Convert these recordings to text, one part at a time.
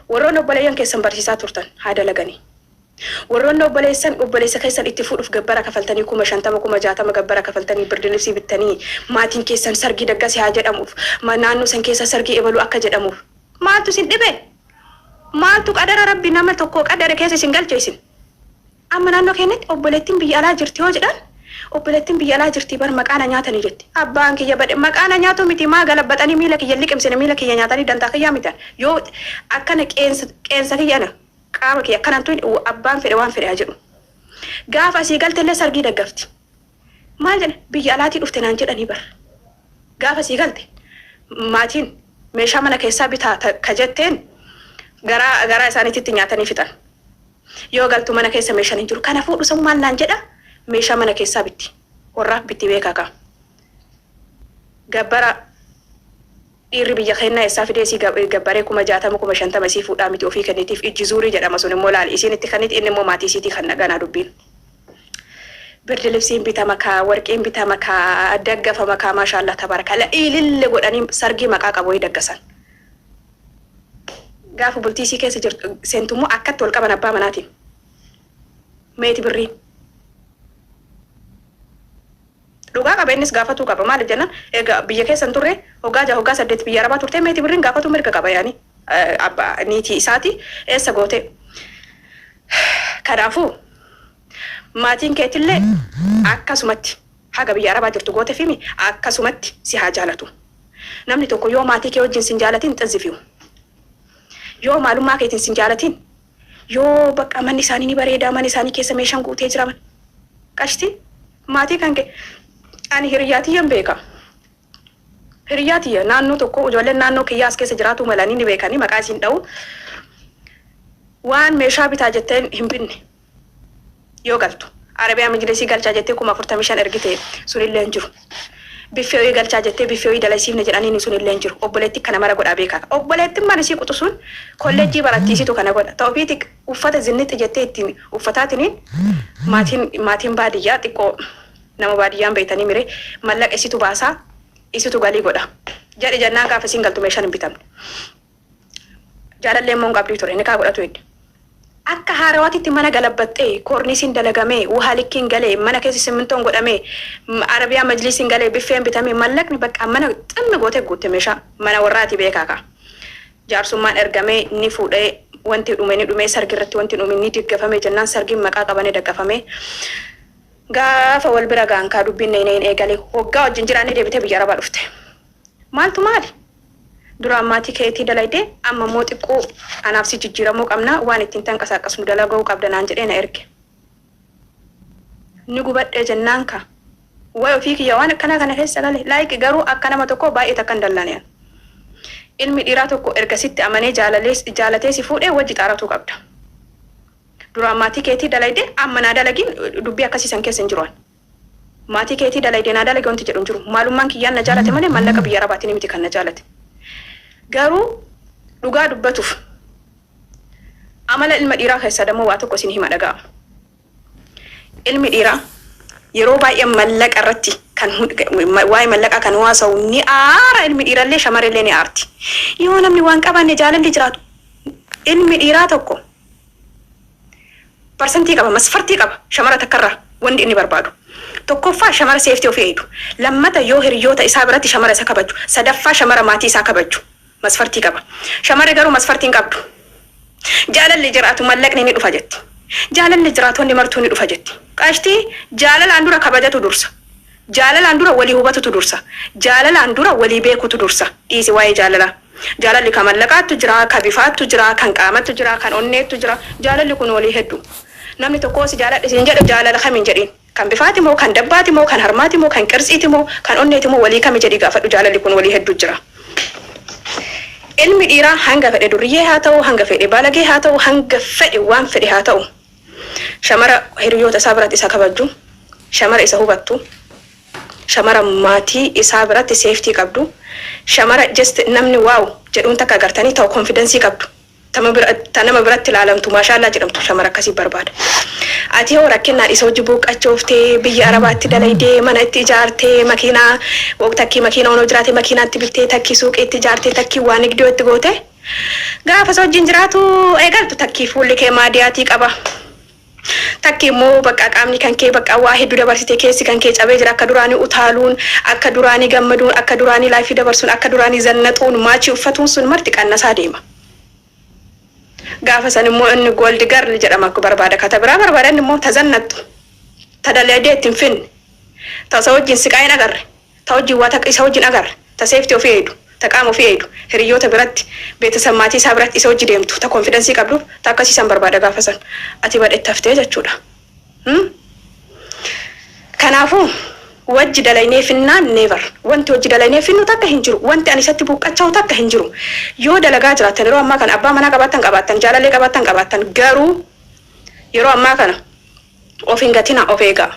Warroonni obboleeyyan keessan barsiisaa turtan haa dalaganii. Warroonni obboleessan obboleessa keessan itti fuudhuuf gabbara kafaltanii 50,000 60,000 gabbara kafaltanii birdilibsii bittanii maatiin keessan sargii daggase haa jedhamuuf, naannoo san keessa sargii ebaluu akka jedhamuuf maaltu isin dhibe? Maaltu qadara Rabbi nama tokko qadare keessa isin galche isin? Amma naannoo keenyatti obboleettiin biyya alaa jirti yoo jedhan, obboleettiin biyya alaa jirti bar maqaa na nyaatanii jetti. Abbaan kiyya bade maqaa na nyaatu miti, maa galabbaxanii miila kiyya hin liqimsine, miila kiyya nyaatanii dantaa kiyyaa miti. Yoo akkana qeensa qeensa kiyya ana qaama kiyya akkanaan tuqne, abbaan fedhe waan fedhe haa jedhu. Gaafa asii galtellee sargii daggafti. Maal jedhan, biyya alaatii dhufte naan jedhanii bar. Gaafa sii galte maatiin meeshaa mana keessaa bitaa ka jetteen garaa garaa isaaniititti nyaatanii fixan. Yoo galtu mana keessa meeshaan hin jiru. Kana fuudhu san maal naan jedha, meeshaa mana keessaa bitti. Warraaf bitti beekaa kaa. Gabbara dhiirri biyya keennaa eessaa fidee isii gabbaree 60,000 50,000 isii fuudhaa miti, ofii kennitiif, ijji zuurii jedhama sun immoo, laali, isiin itti kenniti, inni immoo maatii isiitii kanna, ganaa dubbiin. Birdilibsiin bitama kaa, warqiin bitama kaa, daggafama kaa, maashaallah tabaarakalla, ilille godhanii sargii maqaa qabu wayii daggasan. Gaafa bultii isii keessa jirtu seentu immoo akkatti wal qaban abbaa manaatiin. Meeti birriin. Dhugaa qaba, innis gaafatuu qaba. Maaliif jennaan, egaa biyya keessa hin turre, hoggaa 6 hoggaa 8 biyya arabaa turtee, meeti birriin gaafatuu mirga qaba, yaani abbaa niitii isaati eessa gootee. Kanaafuu maatiin keetillee akkasumatti haga biyya arabaa jirtu gootefimi akkasumatti si haa jaalatu. Namni tokko yoo maatii kee wajjin sin jaalatin xizzifiu. Yoo maalummaa keetiin sin jaalatin, yoo bakka manni isaanii ni bareeda, mana isaanii keessa meeshaan guutee jira. Qashti maatii kan kee, ani hiriyyaa tiyyan beeka. Hiriyyaa tiyya naannoo tokko, ijoolleen naannoo kiyyaa as keessa jiraatuu malanii ni beekanii, maqaa isiin dha'u. Waan meeshaa bitaa jetteen hin binne. Yoo galtu Arabiyaa majlisii galchaa jettee 45,000 ergite, sunillee hin jiru. Biffee wayii galchaa jettee biffee wayii dalaysiifne jedhaniini, sunillee hin jiru. Obboleetti kana mara godhaa beekaa. Obboleettin mana isii quxusuun kolleejjii baratti, isitu kana godha. Ta ofiiti uffata zinnixxi jettee ittiin uffataatiniin maatiin baadiyyaa xiqqoo nama baadiyyaan beeytanii mire, mallaqa isitu baasaa, isitu galii godha. Jedhi jennaan gaafa isiin galtu meeshaan hin bitamne. Jaalallee immoo hin qabdii ture. Nikaa godhatu hedde. Akka haarawaatitti mana galabbaxxee, koorniisiin dalagamee, wuhaa likkiin galee, mana keessa simmintoon godhamee, arabiyaa majliisiin galee, biffeen bitamee, mallaqni bakka mana ximmi gootee guutte meeshaa. Mana warraati beekaa kaa. Jaarsummaan ergamee ni fuudhee, wanti dhume ni dhumee, sargi irratti wanti dhume ni diggafame jennaan sargiin maqaa qabanii daggafamee. Gaafa wal bira ga'an kaa dubbiin nayinayin eegale. Waggaa wajjin jiraannee deebitee biyya arabaa dhufte. Maaltu maali? Duraan maatii keetii dalayde, amma immoo xiqqoo anaaf si jijjiiramuu qabna, waan ittiin tanqasaaqqasnu dalaguu qabda naan jedhee na erge. Ni gubadhe jennaan ka. Way ofii kiyya waan akkanaa kana keessa gale. Like garuu akka nama tokkoo baay'ee takkan dallane an. Ilmi dhiiraa tokko erga sitti amanee jaalalee jaalatee si fuudhe wajji xaaratuu qabda. Duraan maatii keetii dalayde, amma naa dalagiin dubbii akkasii san keessa hin jiru an. Maatii keetii dalayde naa dalagi wanti jedhu hin jiru. Maalummaan kiyyaan na jaalate malee mallaqa biyya Arabaatiin miti kan na jaalate. Garuu dhugaa dubbatuuf amala ilma dhiiraa keessaa dammoo waa tokko isin hima, dhaga'a. Ilmi dhiiraa yeroo baay'ee mallaqa irratti kan waa'ee mallaqaa kan haasa'u ni aara, ilmi dhiirallee shamarrillee ni aarti. Yoo namni waan qabaanne jaalalli jiraatu, ilmi dhiiraa tokko parsantii qaba, masfartii qaba shamara takkarraa wanti inni barbaadu. Tokkoffaa, shamara safety ofii eeydu. Lammata, yoo hiriyoota isaa biratti shamara isa kabaju. Sadaffaa, shamara maatii isaa kabaju. Masfartii qaba. Shamarri garuu masfartii hin qabdu. Jaalalli jiraatu mallaqni ni dhufa jetti. Jaalalli jiraatu wanni martuu ni dhufa jetti. Qashtii, jaalalaan dura kabajatu dursa. Jaalalaan dura walii hubatutu dursa. Jaalalaan dura walii beekutu dursa. Dhiisi waa'ee jaalalaa. Jaalalli ka mallaqaattu jira, ka bifaattu jira, kan qaamattu jira, kan onneettu jira. Jaalalli kun walii heddu. Namni tokko si jaaladhe siin jedhe, jaalala kamiin jedhiin. Kan bifaati moo, kan dabbaati moo, kan harmaati moo, kan qirtsiiti moo, kan onneeti moo, walii kami jedhii gaafadhu, jaalalli kun walii heddu jira. Ilmi dhiiraa hanga fedhe durriyyee haa ta'u, hanga fedhe baalagee haa ta'u, hanga fedhe waan fedhe haa ta'u, shamara hiriyoota isaa biratti isa kabajju, shamara isa hubattu, shamara maatii isaa biratti safety qabdu, shamara just namni wow jedhuun takka agartanii ta'u, confidence qabdu. Ta nama biratti ilaalamtu, maashaallaa jedhamtu, shamara akkasii barbaada. Ati hoo rakkinnaan isa hojii buuqqachooftee, biyya Arabaatti dalaydee, mana itti ijaartee, makiinaa takkii, makiinaa onoo jiraate makiinaatti bittee, takkii suuqii itti ijaartee, takkii waa nigdoo itti goote, gaafa isa wajjin jiraatu eegaltu takkii fuulli kee maadiyaatii qaba. Takki immoo bakka qaamni kan kee bakka waa hedduu dabarsite, keessi kan kee cabee jira. Akka duraanii utaaluun, akka duraanii gammaduun, akka duraanii life dabarsuun, akka duraanii zannaxuun, maachii uffatuun sun marti qannasaa deema. Gaafa san immoo inni gold girl jedhama akka barbaada. Kata biraa barbaada. Inni immoo tazannattu, ta dalaydee ittiin finne, ta isa wajjin siqaa hin agarre, ta wajjin waa takka isa wajjin agarre, ta safety ofii eeydu, ta qaama ofii eeydu, hiriyoota biratti, beeksisa maatii isaa biratti isa wajji deemtu, ta confidence qabdu, ta akkasii san barbaada gaafa san. Ati badhettaftee jechuudha. Kanaafuu wajji dalaynee finnaan never. Wanti wajji dalaynee finnu takka hin jiru. Wanti ani isatti buqqachaa'u takka hin jiru. Yoo dalagaa jiraattan, yeroo ammaa kana abbaa manaa qabaattan qabaattan, jaalallee qabaattan qabaattan, garuu yeroo ammaa kana of hin gatina, of eegaa.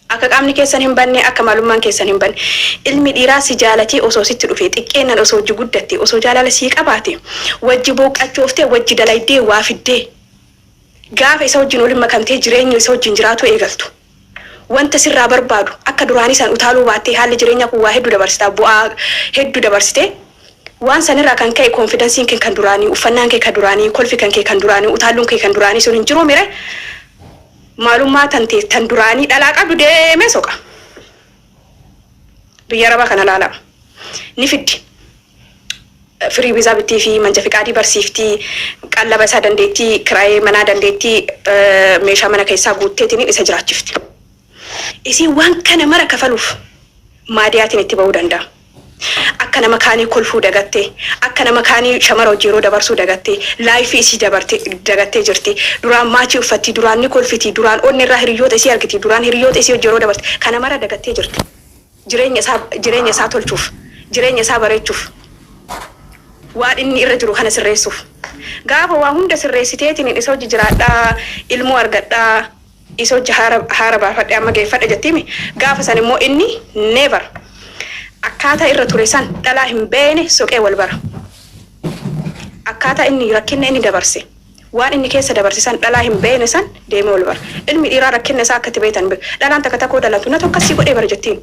Akka qaamni keessan hin banne, akka maalummaan keessan hin banne. Ilmi dhiiraa si jaalatee osoo sitti dhufe, xiqqeennan osoo hojii guddatte, osoo jaalala sii qabaate, wajji booqqachooftee, wajji dalaydee waa fiddee, gaafa isa wajjin waliin makamtee jireenya isa wajjin jiraatu eegaltu, wanta sirraa barbaadu akka duraanii san utaaluu baattee, haalli jireenyaa kun waa hedduu dabarsita, bu'aa hedduu dabarsite, waan sanirraa kan ka'e confidenceiin kee kan duraanii, uffannaan kee kan duraanii, kolfi kan kee kan duraanii, utaalluun kee kan duraanii sun hin jiru mire, maalummaa tan ta'e tan duraanii dhalaa qabdu deemee soqa. Biyya Arabaa kana laala. Ni fiddi. Firii viizaa bittii fi manja fiqaadii barsiiftii, qallaba isaa dandeettii, kiraayee manaa dandeettii, meeshaa mana keessaa guutteetiin isa jiraachifti. Isiin waan kana mara kafaluuf maadiyaatiin itti ba'uu danda'a. Akka nama kaanii kolfuu dagattee, akka nama kaanii shamara hojii yeroo dabarsuu dagattee, life isii dabarte dagattee jirti. Duraan maachii uffatti, duraan ni kolfiti, duraan onni irraa hiriyoota isii argiti, duraan hiriyoota isii hojii yeroo dabarte kana mara dagattee jirti. Jireenya isaa tolchuuf, jireenya isaa bareechuuf, waan inni irra jiru kana sirreessuuf. Gaafa waa hunda sirreessiteetiin isa hojii jiraadhaa, ilmoo argadhaa, isa hojii haara baafadhe, amma geeffadhe jettiimi, gaafa san immoo inni never akkaataa irra ture san dhalaa hin beene soqee wal bara. Akkaataa inni rakkinna inni dabarse, waan inni keessa dabarse san dhalaa hin beene san deemee wal bara. Ilmi dhiiraa rakkinna isaa akka itti beektan beeku. Dhalaan takka takkoo dhalantu natu akkasii godhee bara jettiin.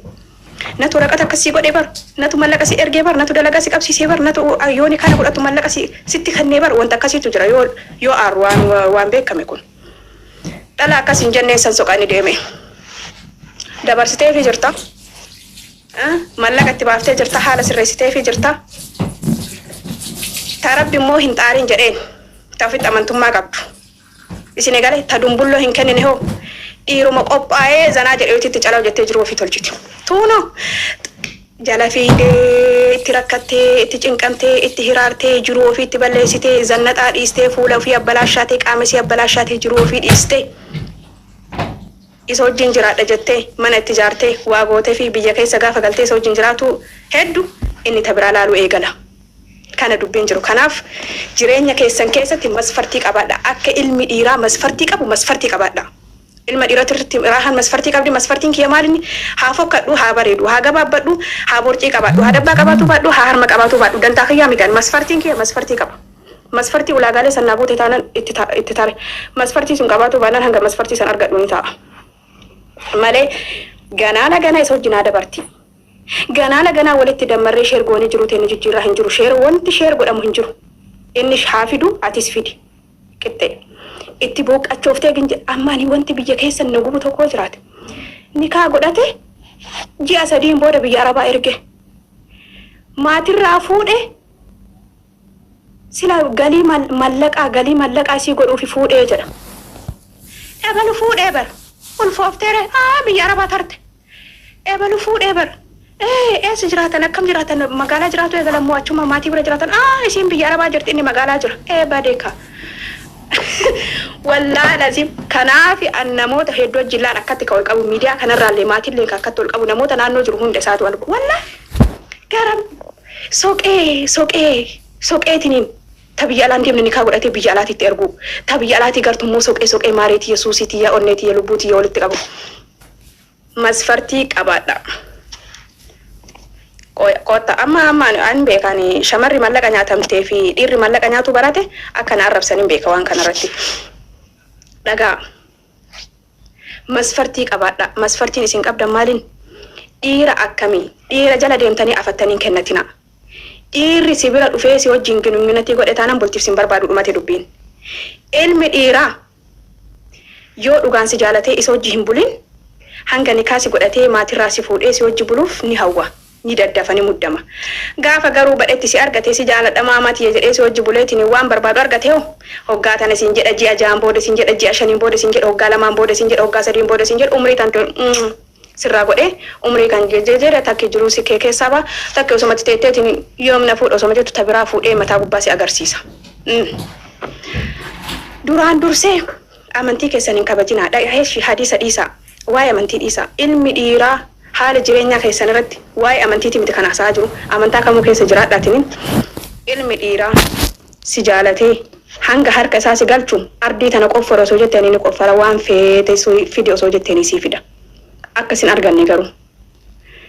Natu waraqata akkasii godhee bar, natu mallaqa si ergee bar, natu dalagaa si qabsiisee bar, natu yooni kana godhatu mallaqa si sitti kennee bar. Wanta akkasiitu jira yoo aaru waan beekame kun. Dhala akkas hin jenneen san soqanii deeme. Dabarsiteefii jirta. Mallaqa itti baaftee jirta, haala sirreessiteefii jirta. Ta Rabbi immoo hin xaarin jedheen, ta ofitti amantummaa qabdu. Isin eegale ta dumbulloo hin kennine hoo, dhiiruma qophaa'ee zanaa jedhee itti calaw jettee jiru ofii tolchiti. Tuuno jala fiidee, itti rakkattee, itti cinqamtee, itti hiraartee, jiruu ofii itti balleessitee, zannaxaa dhiistee, fuula ofii abbalaashaatee, qaama isii abbalaashaatee, jiruu ofii dhiistee, isa wajjin jiraadha jettee, mana itti ijaartee, waa gootee fi biyya keessa gaafa galtee isa wajjin jiraatu heddu inni ta biraa laaluu eegala. Kana dubbiin jiru. Kanaaf jireenya keessan keessatti masfartii qabaadha. Akka ilmi dhiiraa masfartii qabu masfartii qabaadha. Ilma dhiiroti raahan masfartii qabdi. Masfartiin kiyya maal inni? Haa fokkadhu, haa bareedu, haa gabaabbadhu, haa borcii qabaadhu, haa dabbaa qabaatu baadhu, haa harma qabaatu baadhu. Dantaa kiyyaa miti. Masfartiin kiyya masfartii qaba. Masfartii ulaagaalee sannaa guute taanan itti tare. Masfartii sun qabaatu baannaan hanga masfartii san argadhu ni ta'a. Malee ganaana ganaa isa wajjin haa dabarti. Ganaana ganaa walitti dammarree share goonee jiru ta'e jijjiirraa hin jiru. Share wanti share godhamu hin jiru. Inni haa fidu, atis fidi. Qixxee. Itti booqqachooftee ginje ammaanii wanti biyya keessa na gubu tokko jiraate. Nikaa godhate, ji'a 3n booda biyya Arabaa erge. Maatirraa fuudhe, sila galii mallaqaa, galii mallaqaa isii godhuufi fuudhee jedha. Ebalu fuudhee bara. Ulfoofteere aa biyya Arabaa tarte. Ebalu fuudhee bara. Ee, eessa jiraatan, akkam jiraatan, magaalaa jiraatu eegalan moo achuma maatii bira jiraatan? Aa, isiin biyya Arabaa jirti, inni magaalaa jira. Ee, badeeka. Wallaahi lazim, kanaaf an namoota hedduu wajjin laan akkatti ka ol qabu, miidiyaa kanarraallee maatiillee ka akkatti ol qabu, namoota naannoo jiru hunda isaatu ol wallaahi gara soqee soqee soqeetiniin ta biyya alaan deemne nikaa godhatee biyya alaatitti ergu, ta biyya alaatii gartummoo soqee soqee maareetiyya, suusiitiyya, onneetiyya, lubbuutiyya walitti qabu. Masfartii qabaadha. Kootta amma amma an beekan, shamarri mallaqa nyaatamtee fi dhiirri mallaqa nyaatu barate akka na arrabsan hin beeka. Waan kanarratti dhagaa masfartii qabaadha. Masfartiin isin qabdan maaliin? Dhiira akkamii? Dhiira jala deemtanii afattanii hin kennatina. Dhiirri si bira dhufee si wajjin ginunyunatii godhe taanaan bultiif sin barbaadu, dhumate dubbiin. Ilmi dhiiraa yoo dhugaan si jaalatee isa wajji hin bulin, hanga nikaa si godhatee maatirraa si fuudhee si wajji buluuf ni hawwa, ni daddafa, ni muddama. Gaafa garuu badhetti si argate, si jaaladha maamaatiya jedhee si wajji buleetiin waan barbaadu argate hoo, hoggaa tana siin jedha, ji'a 6n booda siin jedha, ji'a 5n booda siin jedha, hoggaa 2n booda siin jedha, hoggaa 3n booda siin jedha, umrii tan sirraa godhee umrii kan jedhe takki jiruu si kee keessaa ba'a, takki osumatti teetteetiin yoom na fuudha osoma jettu ta biraa fuudhee mataa gubbaa si agarsiisa. Duraan dursee amantii keessan hin kabajinaa. Dhagaheeshi hadiisa dhiisaa. Waa'ee amantii dhiisaa. Ilmi dhiiraa haala jireenyaa keessan irratti, waa'ee amantiiti miti kan haasa'aa jiru. Amantaa kamuu keessa jiraadhaatiniin ilmi dhiiraa si jaalatee hanga harka isaa si galchu, ardii tana qoffora osoo jetteen ni qoffara, waan feete fidi osoo jetteen sii fida. Akka isin arganne garuu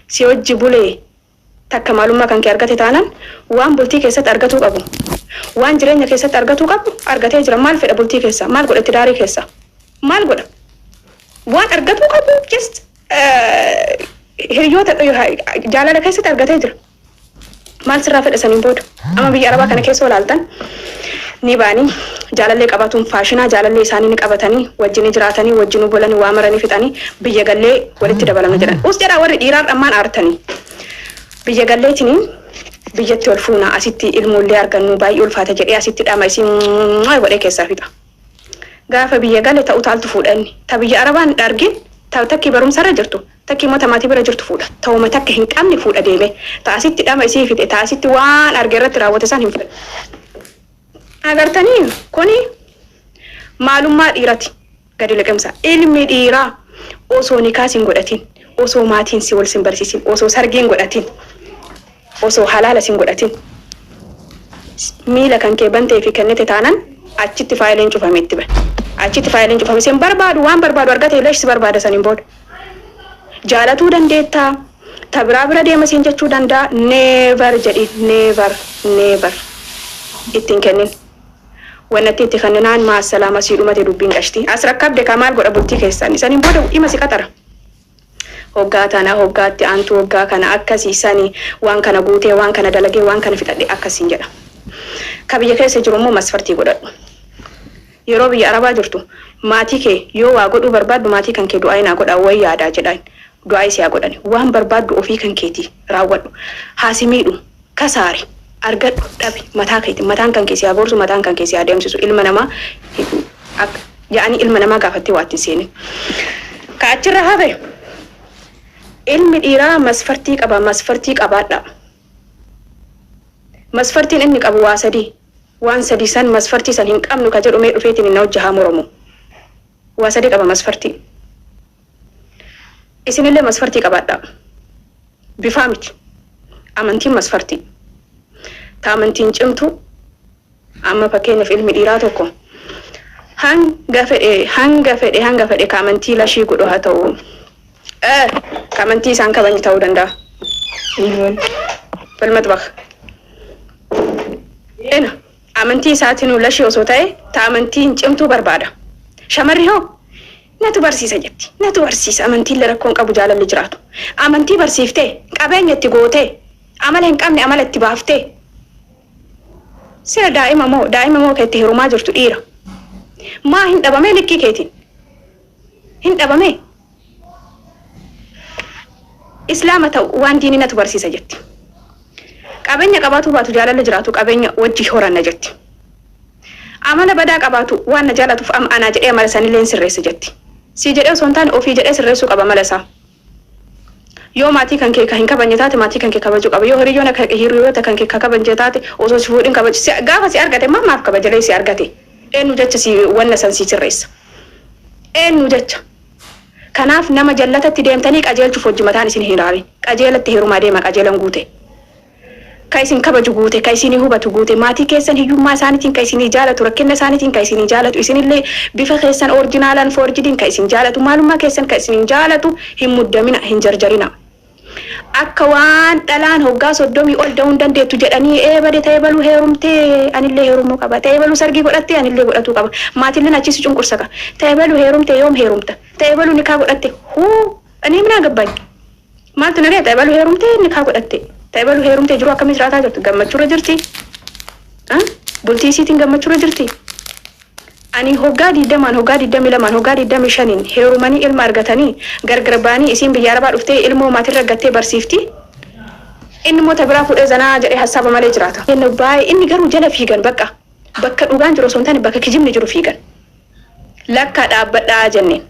si hojji bulee takka maalummaa kan kee argate taanaan, waan bultii keessatti argatuu qabu, waan jireenya keessatti argatuu qabu argatee jira. Maal fedha bultii keessa? Maal godha itti daarii keessa? Maal godha? Waan argatuu qabu just hiriyoota jaalala keessatti argatee jira. Maal sirraa fedha saniin booda? Amma biyya Arabaa kana keessa olaaltan ni baanii jaalallee qabaatuun faashinaa. Jaalallee isaanii ni qabatanii wajjin jiraatanii, wajjin bulanii, waa maranii fixanii, biyya gallee walitti dabalamna jedhan. Us jedhaa, warri dhiiraa dhammaan aartanii biyya galleetiniin biyyatti ol fuuna, asitti ilmoollee argannu baay'ee ulfaata jedhee asitti dhama isin godhee keessaa fixa. Gaafa biyya gale ta'u taaltu fuudhanni. Ta biyya Arabaan argin, ta takki barumsarra jirtu, takki immoo ta maatii bira jirtu fuudha. Ta'uma takka hin qabne fuudha deeme. Ta asitti dhama isii fixe, ta asitti waan arge irratti raawwate san hin fedhu. Agartanii, kuni maalummaa dhiirati gadi liqimsa. Ilmi dhiiraa osoo nikaas hin godhatin, osoo maatiin si wal sin barsiisin, osoo sargiin godhatin, osoo halaala sin godhatin, miila kan kee bantee fi kennite taanan achitti faayiliin cufame itti bahe. Achitti faayiliin cufame, sin barbaadu. Waan barbaadu argate, leesh si barbaada saniin booda? Jaalatuu dandeettaa. Ta biraa bira deema siin jechuu danda'a. Never jedhi, never, never. Ittiin kennin. Wannatti itti kenninaan maasalaama, sii dhumate dubbiin qashti. As rakkabde kaa, maal godha bultii keessan? Saniin booda dhima si qaxara. Hoggaa tana, hoggaatti aantu, hoggaa kana akkasii sanii waan kana guutee, waan kana dalagee, waan kana fixadhe akkasiin jedha. Ka biyya keessa jiru immoo masfartii godhadhu. Yeroo biyya Arabaa jirtu maatii kee yoo waa godhuu barbaaddu, maatii kan kee du'aa naa godhaa wayi yaadaa jedhaan, du'aa isii haa godhani. Waan barbaaddu ofii kan keetii raawwadhu. Haasi miidhu, kasaari, argadhu, dhabi, mataa keeti. Mataan kan keessi haa gorsu, mataan kan keessi haa deemsisu. Ilma namaa yaa'anii ilma namaa gaafattee waa ittiin seenin. Ka achirra hafe, ilmi dhiiraa masfartii qaba, masfartii qabaadha. Masfartiin inni qabu waa sadii. Waan sadii san, masfartii san hin qabnu ka jedhu mee dhufeetiin hin hojja haa moromu. Waa sadii qaba masfartii. Isinillee masfartii qabaadha. Bifaa miti. Amantiin masfartii. Ta amantiin cimtu, amma fakkeenyaaf ilmi dhiiraa tokko hanga fedhe, hanga fedhe, hanga fedhe ka amantii lashii godhu haa ta'u. Ka amantii isaan kabajni ta'uu danda'a. في المطبخ. Ena amantii isaatinuu lashii osoo ta'e, ta amantiin cimtuu barbaada. Shamarri hoo natu barsiisa jetti. Natu barsiisa, amantiillee rakkoon qabu, jaalalli jiraatu. Amantii barsiiftee, qabeenya itti gootee, amala hin qabne amala itti baaftee. Sira daa'ima moo kan itti heerumaa jirtu dhiira? Maa hin dhabamee likkii keetiin? Hin dhabamee? Islaama ta'u waan diinii natu barsiisa jetti. Qabeenya qabaatu baatu, jaalalli jiraatu, qabeenya wajji horanna jetti. Amala badaa qabaatu, waan na jaalatuuf amma anaa jedhee amala sanillee hin sirreessa jetti. Si jedhee osoo hin taane ofii jedhee sirreessuu qaba amala isaa. Yoo maatii kan kee ka hin kabajne taate, maatii kan kee kabajuu qaba. Yoo hiriyoota kan kee ka kabajne taate, osoo si fuudhin kabaju. Gaafa si argate maaf kabajalee si argate? Eenyu jecha si wanna san si sirreessa? Eenyu jecha? Kanaaf nama jallatatti deemtanii qajeelchuuf hojii mataan isin hin raarin. Qajeelatti heerumaa deema, qajeelan guute. Ka isin kabaju guute, ka isinii hubatu guute, maatii keessan hiyyummaa isaaniitiin ka isinii jaalatu, rakkina isaaniitiin ka isinii jaalatu, isinillee bifa keessan orijinaalaan foorjidiin ka isin jaalatu, maalummaa keessan ka isin jaalatu hin muddamina, hin jarjarina. Akka waan dhalaan hoggaa 30 ol da'uu hin dandeettu jedhanii ee bade ta'ee baluu heerumtee anillee heerumuu qaba. Ta'ee baluu sargii godhattee anillee godhatuu qaba. Maatilleen achii si cunqursa ka. Ta'ee baluu heerumtee yoom heerumta? Ta'ee baluu nikaa godhatte huu ani minaa gabbaany. Maaltu na ga'e ta'ee baluu heerumtee nikaa godhatte. Ta'ee baluu heerumtee jiruu akkamii jiraataa jirti? Gammachuurra jirti? Bultii isiitiin gammachuurra jirti? Ani hoggaa 20n, hoggaa 22n, hoggaa 25n heerumanii ilma argatanii gargar ba'anii isiin biyya arabaa dhuftee ilmoo maatirra gattee barsiifti. Inni immoo ta biraa fuudhee zanaa jedhee hassaaba malee jiraata. Jenna baay'ee inni garuu jala fiigan bakka bakka dhugaan jiru osoo hin taane bakka kijibni jiru fiigan. Lakkaa dhaabbadhaa jenneen.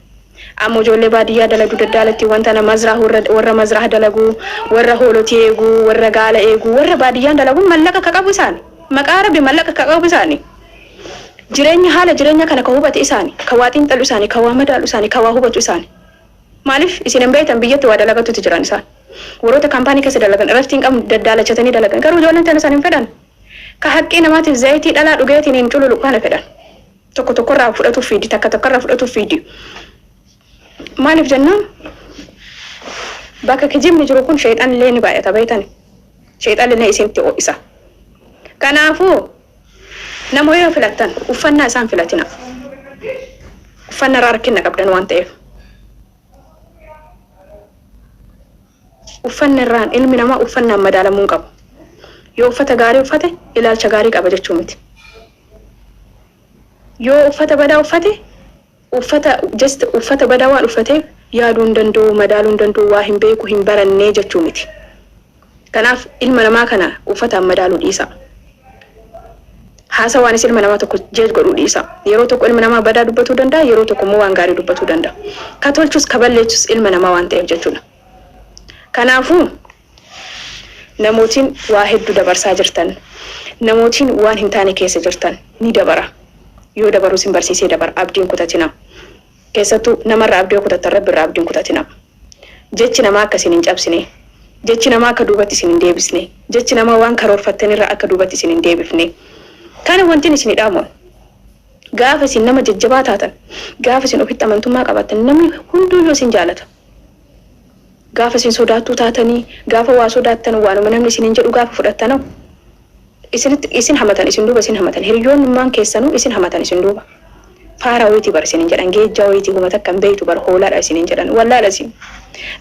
Amma ijoollee baadiyyaa dalagdu daddaalattiiwwan tana mazraah warra warra mazraah dalagu, warra hoolotii eegu, warra gaala eegu, warra baadiyyaan dalagu mallaqa ka qabu isaani. Maqaa Rabbi mallaqa ka qabu isaani. Jireenya haala jireenya kana ka hubate isaani, ka waa xiinxalu isaani, ka waa madaalu isaani, ka waa hubatu isaani. Maaliif isin hin beektan biyyatti waa dalagatutti jiran isaan. Warroota kaampaanii keessa dalagan iraftii hin qabnu daddaalachatanii dalagan. Garuu ijoolleen tana san hin fedhan. Ka haqqii namaatiif zayitii dhalaa dhugeetiin hin cululuqu kana fedhan. Tokko tokkorraa fudhatuuf fiidi, takka takkarraa fudhatuuf fiidi. Maaliif jennaan bakka kijibni jiru kun sheexanillee ni baay'ata beektani. Sheexanillee isinitti ho'isa. Kanaafuu nama yoo filattan uffannaa isaan filatina. Uffannaa irraa rakkina qabdan waan ta'eef. Uffanna irraan ilmi namaa uffannaan madaalamuu hin qabu. Yoo uffata gaarii uffate ilaalcha gaarii qaba jechuu miti. Yoo uffata badaa uffate uffata just uffata badaa waan uffateef yaaduu hin danda'u, madaaluu hin danda'u, waa hin beeku, hin barannee jechuu miti. Kanaaf ilma namaa kana uffataan madaaluu dhiisaa. Haasawaanis ilma namaa tokko judge godhuu dhiisaa. Yeroo tokko ilmi namaa badaa dubbatuu danda'a, yeroo tokko immoo waan gaarii dubbatuu danda'a. Ka tolchus ka balleessus ilma namaa waan ta'eef jechuudha. Kanaafuu namootiin waa heddu dabarsaa jirtan, namootiin waan hin taane keessa jirtan ni dabara. Yoo dabarus isin barsiisee dabara. Abdii hin kutatinaa. Keessattuu namarraa abdii yoo kutattan Rabbi irraa abdii hin kutatinaa. Jechi namaa akka isin hin cabsine, jechi namaa akka duubatti isin hin deebisne, jechi namaa waan karoorfattanirraa akka duubatti isin hin deebifne. Kana wantin isinii dhaamu an. Gaafa isin nama jajjabaa taatan, gaafa isin ofitti amantummaa qabaattan namni hunduuyyuu isin jaalata. Gaafa isin sodaattuu taatanii, gaafa waa sodaattan, waanuma namni isiniin jedhu gaafa fudhattanoo isinitti isin hamatan isin duuba isin hamatan hiriyoonnummaan keessanuu isin hamatan isin duuba. Faaraa wayitii bar isiniin jedhan geejjaa wayitii homa takka hin beeytu bar hoolaadha isiniin jedhan wallahi laziim.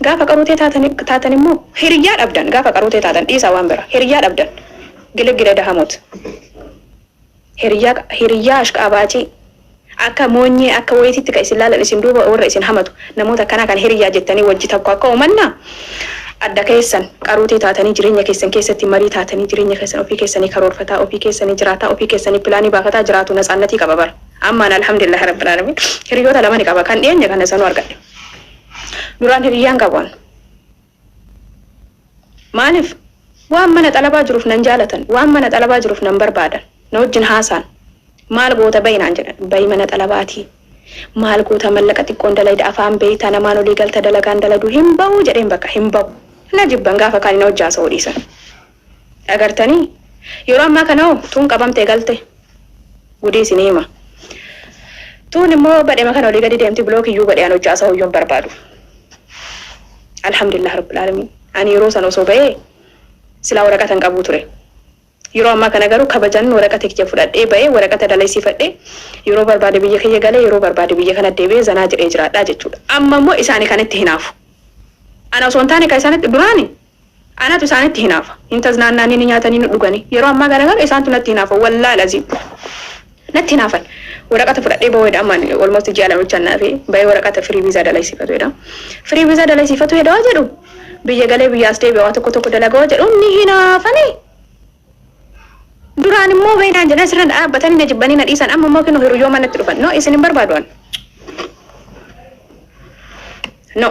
Gaafa qaruutee taatan taatan immoo hiriyyaa dhabdan gaafa qaruutee taatan dhiisaa waan bira hiriyyaa dhabdan giligile dahamot. Hiriyyaa hiriyyaa ashqaabaacii akka moonyee akka wayititti ka isin laalan isin duuba warra isin hamatu namoota akkanaa kan hiriyyaa jettanii wajji takko akka umannaa adda keessan qaruutee taatanii jireenya keessan keessatti marii taatanii jireenya keessan ofii keessanii karoorfataa ofii keessanii jiraataa ofii keessanii pilaanii baafataa jiraatu natsaannatii qaba bar ammaan alhamdulillahi rabbil aalamiin hiriyoota lamani qaba kan dhiyeenya kana sanuu argadhe duraan hiriyyaan qabu an Maaliif? Waan mana xalabaa jiruuf nan jaalatan. Waan mana xalabaa jiruuf nan barbaadan. Na wajjin haasaan. Maal goota bahi naan jedhan. Bahi mana xalabaatii. Maal goota mallaqa xiqqoon dalayda afaan beeyta namaan olii galta dalagaan daladu hin bahu jedheen bakka hin bahu. Na jibban gaafa kaani na wajji haasa'uu dhiisan. Agartanii? Yeroo ammaa kana hoo tuun qabamtee galte. Gudii isinii hima. Tuun immoo badhema kana olii gadi deemti block iyyuu godhe an hojii haasa'uu iyyuu hin barbaadu. Alhamdulillah Rabbil Aalamiin. Ani yeroo san osoo ba'ee silaa waraqata hin qabuu ture. Yeroo ammaa kana garuu kabajan waraqata kiyya fudhadhee ba'ee waraqata dalaysiifadhee yeroo barbaade biyya kiyya galee yeroo barbaade biyya kana deebi'ee zanaa jedhee jiraadhaa jechuudha. Amma immoo isaani kan itti hinaafu. Ana osoo hin taane kan isaanitti duraani anatu isaanitti hinaafa. Hin taznaannaanii ni nyaatanii ni dhuganii. Yeroo ammaa kana garuu isaantu natti hinaafa. Wallaahi laziim. Natti hinaafan. Waraqata fudhadhee bahuu heda amma ani almost ji'a 2 bichaan na hafe bahee waraqata free visa dalaysiifatu heda. Free visa dalaysiifatu heda yoo jedhu biyya galee biyya as deebi'a waa tokko tokko dalaga yoo jedhu ni hinaafani. Duraan immoo bahi naan jedhan sirna dhaabbatanii na jibbanii na dhiisan amma immoo kinoo hiriyyooma natti dhufan. No isin hin barbaadu an. No.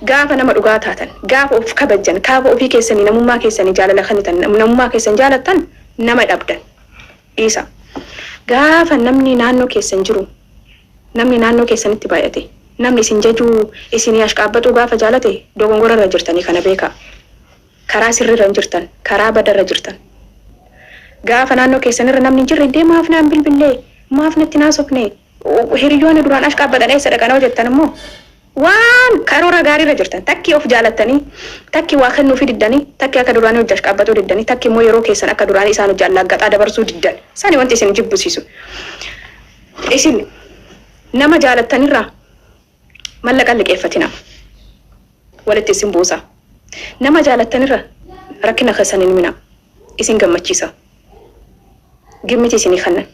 Gaafa nama dhugaa taatan, gaafa of kabajjan, gaafa ofii keessanii namummaa keessanii jaalala kennitan, namummaa keessan jaalattan nama dhabdan. Dhiisa. Gaafa namni naannoo keessan jiru, namni naannoo keessanitti baay'ate, namni isin jajuu, isinii ashqaabbaxuu gaafa jaalate dogongora irra jirtanii kana beekaa. Karaa sirriirra hin jirtan, karaa badarra jirtan. Gaafa naannoo keessanirra namni hin jirre indee maaf naan bilbillee, maaf natti hin haasofne, hiriyyoonni duraan ashqaabbaxan eessa dhaqan hoo jettan immoo Waan karoora gaariirra jirtan takki of jaalattanii, takki waa kennuufii diddanii, takki akka duraanii hojjash qaabbatuu diddanii, takki immoo yeroo keessan akka duraanii isaan hojjaan laaggaxaa dabarsuu diddan. Sani wanti isin jibbisiisu. Isin nama jaalattanirraa mallaqa hin liqeeffatinaa. Walitti isin buusa. Nama jaalattanirra rakkina keessan hin himinaa. Isin gammachiisa. Gimmiti isinii kennan.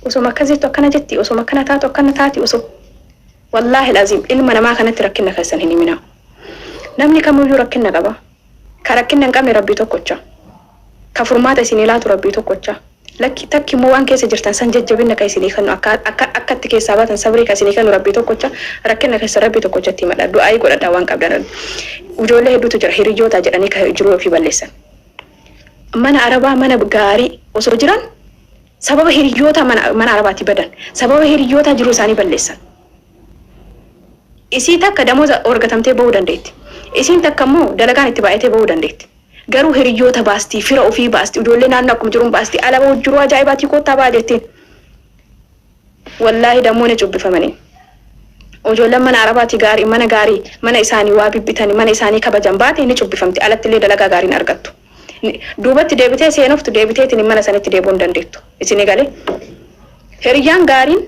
Osoma akkas jettu akkana jetti, osoma akkana taatu akkana taati, osoo Wallaahi al-aziim ilma namaa kanatti rakkinna keessan hin himinaa. Namni kamiyyuu rakkinna qaba. Ka rakkinna hin qabne Rabbii tokkocha. Ka furmaata isinii laatu Rabbii tokkocha. Lakki takki immoo waan keessa jirtan san jajjabinna ka isinii kennu akka akka akka itti keessaa baatan sabrii ka isinii kennu Rabbii tokkocha. Rakkinna keessan Rabbii tokkochatti himadha. Du'aa'ii godhadhaa waan qabdan. Ijoollee hedduutu jira hiriyyootaa jedhanii ka jiruu ofii balleessan. Mana Arabaa mana gaarii osoo jiran Sababa hiriyyootaa mana mana Arabaatii badan. Sababa hiriyyootaa jiruu isaanii balleessan. Isii takka damooza orgatamtee bahuu dandeetti. Isiin takka immoo dalagaan itti baay'atee bahuu dandeetti. Garuu hiriyyoota baasti, fira ofii baasti, ijoollee naannoo akkuma jiruun baasti, ala bahu jiruu ajaa'ibaatii koottaa ba'a jettiin. Wallaahi dammoo ni cubbifamanii. Ijoolleen mana Arabaatii gaarii, mana gaarii, mana isaanii waa bibbitanii, mana isaanii kabajan baate ni cubbifamti. Alatti illee dalagaa gaarii hin argattu. Duubatti deebitee seenoftu deebiteetiin mana sanitti deebi'uu hin dandeettu. Isinii galee? Hiriyyaan gaariin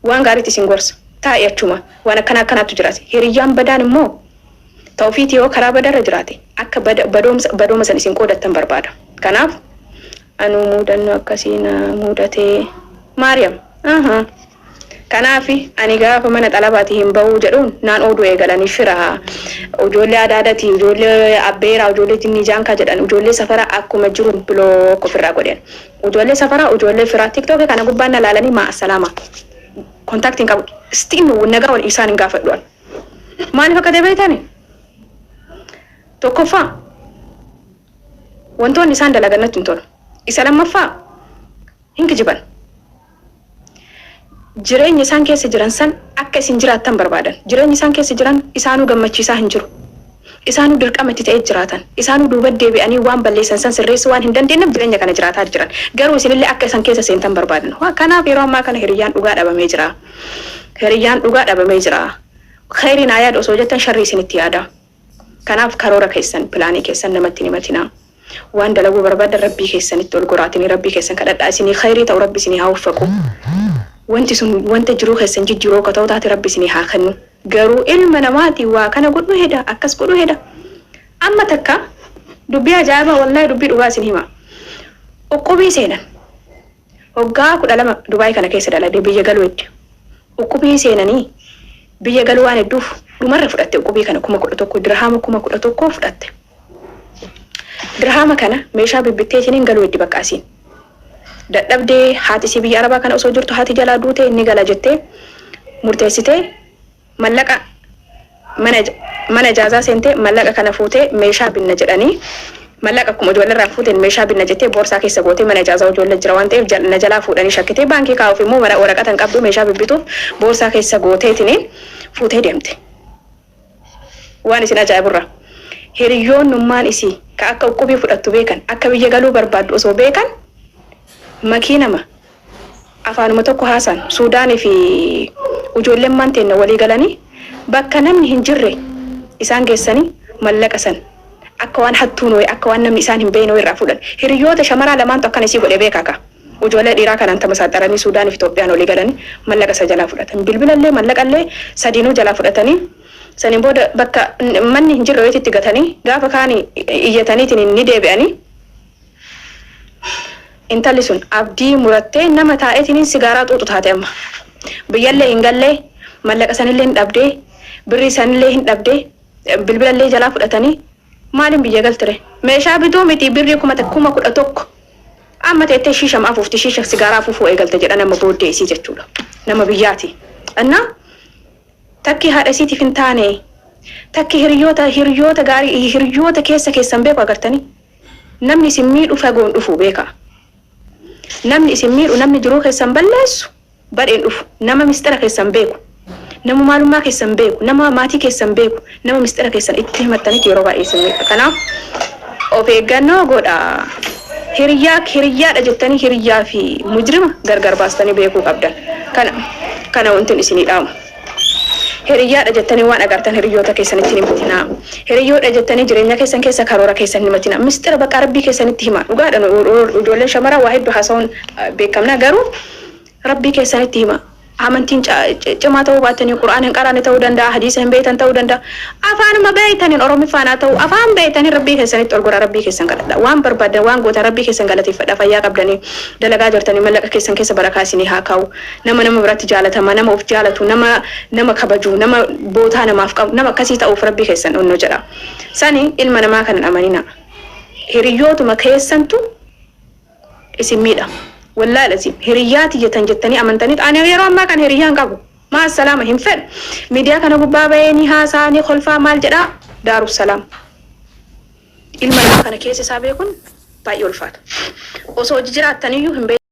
waan gaariitti isin gorsa. Taa'i achuma waan akkanaa akkanaatu jiraate. Hiriyyaan badaan immoo ta ofiitii yoo karaa badarra jiraate akka bada badoomsa badooma san isin qoodattan barbaada. Kanaaf anuu muudannoo akkasii na muudatee. Maariyam. Ahaa. Kanaafi ani gaafa mana xalabaati hin bahuu jedhuun naan ooduu eegalani fira, ujoollee adaadati, ujoollee abbeeraa, ujoollee jinnii jaankaa jedhan, ujoollee safaraa akkuma jiruun block ofirraa godhen. Ujoollee safaraa, ujoollee firaa tiktok kana gubbaan na laalanii ma'a salaama. Contact hin qabu. Still nagaa wal isaan hin gaafadhu an. Maaliif akka ta'e beektani? Tokkoffaa wantoonni isaan dalagan natti hin tolu. Isa lammaffaa hin kijiban. Jireenya isaan keessa jiran san akka isin jiraattan barbaadan. Jireenyi isaan keessa jiran isaanuu gammachiisaa hin jiru. Isaanuu dirqama itti ta'ee jiraatan. Isaanuu duuba deebi'anii waan balleessan san sirreessuu waan hin dandeenyeef jireenya kana jiraataa jiran. Garuu isinillee akka isan keessa seentan barbaadan. Kanaaf yeroo ammaa kana hiriyyaan dhugaa dhabamee jira. Hiriyyaan dhugaa dhabamee jira. Khayrii naa yaadu osoo jettan sharrii isinitti yaada. Kanaaf karoora keessan, pilaanii keessan namatti hin himatinaa. Waan dalaguu barbaaddan Rabbii keessanitti ol goraatinii Rabbii keessan kadhadhaa isinii khayrii ta'u Rabbi isinii haa waffaqu. Wanti sun wanta jiruu keessan jijjiiru akka ta'u taate Rabbi isinii haa kennu. Garuu ilma namaatiin waa kana godhuu heda akkas godhuu heda. Amma takka dubbii ajaa'ibaa wallaahi dubbii dhugaa isin hima. Uqqubii seenan. Hoggaa 12 Dubaay kana keessa dalagde biyya galuu heddi. Uqqubii seenanii biyya galuu waan hedduuf dhumarra fudhatte uqqubii kana 11,000 dirhaama 11,000 fudhatte. Dirhaama kana meeshaa bibbitteetiniin galuu heddi bakka asiin. Dadhabdee haati isii biyya Arabaa kana osoo jirtu haati jalaa duute ni gala jettee murteessitee mallaqa mana mana ijaazaa seentee mallaqa kana fuutee meeshaa binna jedhanii mallaqa akkuma ijoollee irraa fuuteen meeshaa binna jettee boorsaa keessa gootee mana ijaazaa ijoollee jira waan ta'eef na jalaa fuudhanii shakkitee baankii kaa'uuf immoo waraqata hin qabdu meeshaa bibbituuf boorsaa keessa gooteetiniin fuutee deemte. Waan isin ajaa'iburra hiriyyoonnummaan isii ka akka uqqubii fudhattu beekan akka biyya galuu barbaaddu osoo beekan makiinama afaanuma tokko haasaan Suudaanii fi ujoollemmaan teenna walii galanii bakka namni hin jirre isaan geessanii mallaqa san akka waan hattuun wayi akka waan namni isaan hin beeyne wayi irraa fuudhan. Hiriyyoota shamaraa lamaantu akkana isii godhe beekaa kaa. Ujoollee dhiiraa kanaan tamasaaxaranii Suudaanii fi Itoophiyaan walii galanii mallaqa isa jalaa fudhatan. Bilbilallee mallaqallee sadiinuu jalaa fudhatanii saniin booda bakka manni hin jirre wayiitti gatanii gaafa kaani iyyataniitiin ni deebi'anii. Intalli sun abdii murattee nama taa'eetiniin sigaaraa xuuxu taate amma. Biyyallee hin gallee, mallaqa sanillee hin dhabdee, birrii sanillee hin dhabdee, bilbilallee jalaa fudhatanii maaliin biyya galtire? Meeshaa bituu miti birrii 11,000 amma teettee shiishama afuufti shiisha sigaaraa afuufuu eegalte jedhan amma booddee isii jechuudha. Nama biyyaati. Innaa Takki haadha isiitiif hin taane. Takki hiriyyoota hiriyyoota gaarii hiriyyoota keessa keessan beeku agartanii. Namni isin miidhu fagoon dhufu beekaa. Namni isin miidhu namni jiruu keessan balleessu badheen dhufu. Nama misxira keessan beeku. Nama maalummaa keessan beeku. Nama maatii keessan beeku. Nama misxira keessan itti himattanitti yeroo baay'ee isin miidha. Kanaaf of eeggannoo godhaa. Hiriyyaa hiriyyaadha jettanii hiriyyaa fi mujrima gargar baastanii beekuu qabdan. Kana kana wantin isinii dhaamu. Hiriyyaadha jettanii waan agartan hiriyyoota keessanitti hin himatinaa. Hiriyyoodha jettanii jireenya keessan keessa karoora keessan hin himatinaa. Mistira bakka Rabbii keessanitti hima. Dhugaadha, ijoolleen shamaraa waa hedduu haasa'uun beekamna, garuu Rabbii keessanitti hima. Amantiin cimaa ta'uu baattanii, Qur'aan hin qaraane ta'uu danda'a, hadiisa hin beektan ta'uu danda'a. Afaanuma beektaniin, Oromiffaan haa ta'u, afaan beektaniin Rabbii keessanitti ol godhaa, Rabbii keessan kadhadha. Waan barbaadan waan gootan Rabbii keessan galateeffadha. Fayyaa qabdanii dalagaa jirtanii, mallaqa keessan keessa barakaa isinii haa kaa'u. Nama nama biratti jaalatama, nama of jaalatu, nama nama kabaju, nama bootaa namaaf qabu, nama akkasii ta'uuf Rabbii keessan onnoo jedha. Sani ilma namaa kanan amanina. Hiriyyootuma keessantu isin miidha. Wallaahi lazim hiriyyaa tiyyatan jettanii amantanii, ani yeroo ammaa kana hiriyyaan qabu. Maa salaama hin fedhu. Miidiyaa kana gubbaa bahee ni haasaa, ni kolfaa, maal jedhaa, daaru salaam. Ilma namaa kana keessa isaa beekuun baay'ee ulfaata. Osoo hojii jiraattaniyyuu hin beektan.